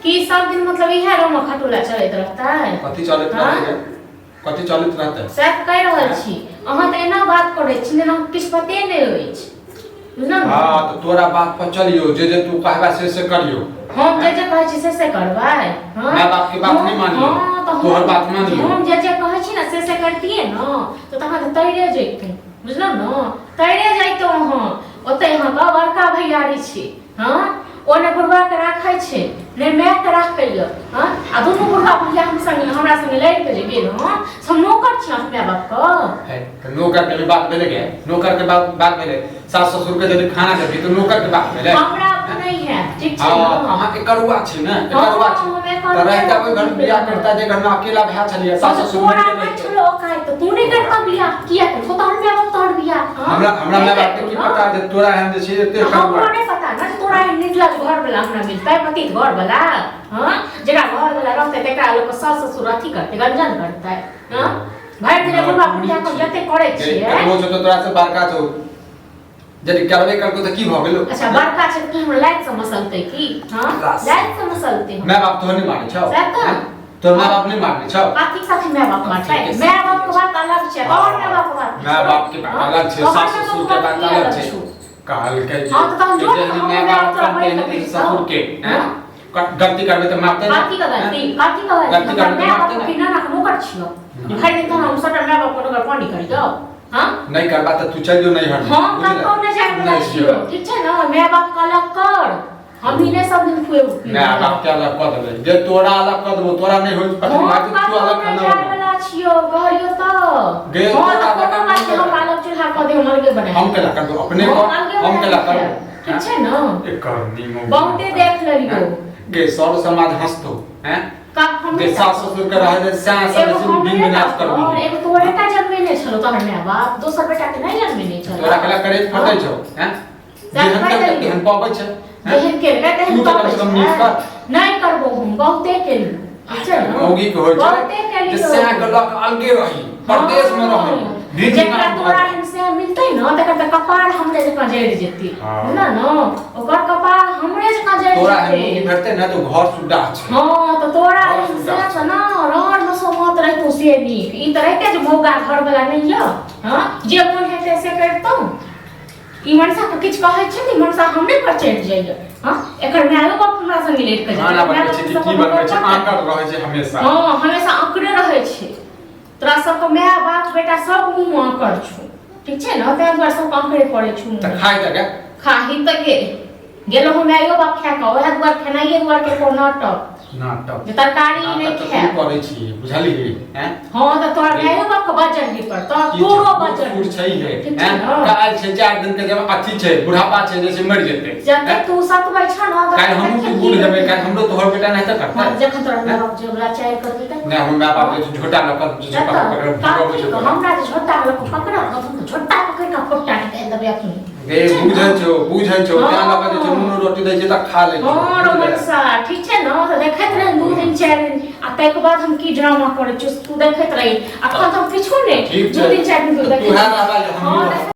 की सब दिन मतलब इएह रोमा खटोला चलैत रहतै? कथी चलैत हाँ? रहतै? कथी चलैत रहतै? सएह कहि रहल छी। अहाँ तऽ एना बात करै छी जेना किछु पते नहि अछि, बुझलहुँ ने? हाँ, तऽ तोरा बात पर चलियो, जे जे तू कहबा से से करियो। हम जे जे कहै छी से से करबै? हाँ? माय बाप के बात नहि मानियो। हाँ, तऽ तोहर बात मानियो। हम जे जे कहै छी ने से से करतियै ने तऽ तखन तऽ तैरे जैतहुँ, बुझलहुँ ने? तैरे जैतहुँ अहाँ। ओतै अहाँके बड़का भैयारी छी। हाँ, ओ ने बुढ़वा के राखै छै ने माय के राखैया। हाँ, आ दुनू बुढ़वा बुढ़िया हम संगे हमरा संगे लड़ि के जे गेल। हँ, से हम नौकर छी अहाँके माय बाप के? है तऽ नौकर के भी बात भेलै गे? नौकर के बात बात भेलै? सास ससुर के यदि खाना देबही तऽ नौकर के बात भेलै? हमरा नहि है, ठीक छै हाँ ने? अहाँ एकरुआ छी ने, एकरुआ छी। हम एकरुआ तऽ रहिता ओहि घर छी। बियाह करता जे घर में अकेला भए छलियै, सास ससुर तोरा मरि गेल नहि रहितै। छलो औकात तऽ तू नहि करता बियाह, किया करतो तोहर माय बाप तोहर बियाह? हाँ? हमरा हमरा नहि माय बाप के करतौ की ने? पता जे तोरा एहन जे छै एते हमरा करुआ। नहि पता ने जे तोरा एहन निर्लज घर वाला हमरा मिलतै, पतित घर वाला। हाँ, जेकरा घर वाला रहतै तकरा लोक सास ससुर अथी करतै, गंजन करतै। हाँ, भरि दिन बुढ़वा बुढ़िया के जते करै छियै। कतबो छौ तऽ तोरा से बड़का छौ, यदि करबे करतौ तऽ की भऽ गेलो? अच्छा, बड़का छै की हमरा लाइट से मसलतै की? हाँ, लाश। लाइट से मसलतै हम? माय बाप तोहर नहि मारै छौ? सएह तऽ। हैं? तोहर माय बाप नहि मारने छौ? कथी कथी माय बाप मारतै? ठीक छै। माय बाप के बात अलग छै और माय बाप के बात माय बाप के बात अलग छै, तोहर सास माय बाप ससुर के बात की अलग छै। छौ? कहलकै जे हाँ, तऽ तहन जे जोड़ जेहन कऽ माय हम बाप तोरा करतै बैठ कऽ तेहन पीटतौ। ससुर के, हैं? गलती करबै तऽ मारतै ने? कथी के गलती? कथी के गलती? गलती हमरा करबै तऽ माय मारतै बाप ने? के ना नौकर छियौ? भरि दिन तहन हम सबटा माय बाप के नौकर पानी करियौ? हाँ, नहि करबा तऽ तू चलि जो नैहर में, हम बुझले? कतौ नहि जाय वाला नहि छियौ, छियौ। ठीक छै ने? माय बाप के अलग कर, हम ही नहि सब दिन खुएब। माय बाप के अलग कऽ देबै जे तोरा अलग कऽ देबो, तोरा नहि होइत पत्नी हम भाय तऽ तू कतौ अलग नहि खाना जाय बना। वाला छियौ, कहलियौ तऽ। गे, हाँ, तोरा तऽ कोनो अलग बात नहि, हम अलग चूल्हा कऽ देब, हम अलगे बनायब। हम केला करबो अपने हम कऽ, अलगे हम बना केला के करबो। खायब, ठीक छै ने? एकर निमो बहुते देख लेलियौ। गे, सर समाज हंसतो हैं का हम जे सास ससुर के रहे जे सास एगो ससुर हमरे दिन विनाश टा करबी। और एगो तोरे टा जन्मेने छलो तोहर माय बाप, दोसर बेटा के नहि जन्मेने छलो। तोरा केला करे फटै छौ हैं? सएह जेहन कहि केलकै देलियौ। तेहन पबै छै, हैं? जेहन केलकै तेहन तू तऽ कम पबै से कम छै। नीक कर। नहि करबो हम, बहुते केलियौ, ठीक छै ने? मौगी के होइ छै बहुते जे केलियौ। सैं के लऽ कऽ अलगे रही, परदेश में रही, भिन्न जेकरा नाम तोरा भर। एहन से मिलतै ने तकर तऽ कपार हमरे जकाँ जरि जेतै। हाँ। बुझल ने? ओकर कपार हमरे जकाँ जरि तोरा एहन मौगी जेतै। भेटतै ने तऽ घर सुड्डा छै। हाँ, तऽ तोरा घर एहन सुड्डा से छै। तऽ ना रहर मसो मत रहितौ से नीक। ई तऽ रहिते जे मौगा घरवला नहि यऽ। हाँ, जे मोन हेतै से करितहुँ। ई मनसा के किछु कहै छै तऽ ई मनसा हमरे पर चढ़ि जाइए। हाँ, एकर मायो बाप हमरा संगे लड़ि कऽ खाना जेतै। बनबै माय छै कि बाप की बनबै छै, सब आंकड़ रहै छै हमेशा। हाँ, हमेशा आंकड़े रहै छै। तोरा सबके माय बाप बेटा सब मुँह आंकड़ छौ, ठीक छै ने? ताहि दुआरे सबके आंकड़े पड़ै छौ तऽ मुँह। खाइ तऽ गे। खाही तऽ गे गेलहुँ हम मायो बाप खाए कऽ, ओएह दुआरे खेनाइए दुआरे के कोनो नाटक नाटक जे तरकारी नहि नाटक तऽ तू खायब। करै छी, बुझलिही हैं? हाँ, तऽ तोरा गे। मायो बाप के बजर ही पड़तौ, की तोरो छै? बजर। बूढ़ छै हे, ठीक छै हैं? ने? काल्हि छै 4 दिन के जब अथी छै, बुढ़ापा छै, जैसे मरि जेतै। जते हैं? तू सतबै छ ने तऽ काल्हि हमहूँ देखियौ तू की बूढ़ हेबै, हेतै। काल्हि हमरो तोहर बेटा नहि तऽ हाँ, करतै। जखन तोरा माय बाप झगड़ा चारि करतै तऽ नहि, हमर माय बाप जे छै झोटा लऽ कऽ जे छै जतऽ पकड़ भगबै छै काकी तोरा। हमरा जे झोटा लऽ कऽ पकड़त ने, तऽ झोटा पकड़ि कऽ फोटा निकालि देबै अखनी। गे, बुझै छौ, बुझै छौ, तें लऽ कऽ जे छै नूनो रोटी दै छै तऽ खा लै छौ। हँ रो मनसा, ठीक छै ने? तऽ देखैत रही 2 दिन 4 दिन आ ताहिके बाद हम की ड्रामा करै छियौ से तू देखैत रही। अखन तऽ हम किछो नहि, ठीक 2 छै। दिन 4 दिन तू तऽ देखैत तू है रहबा जे हमहूँ हँ। रहब।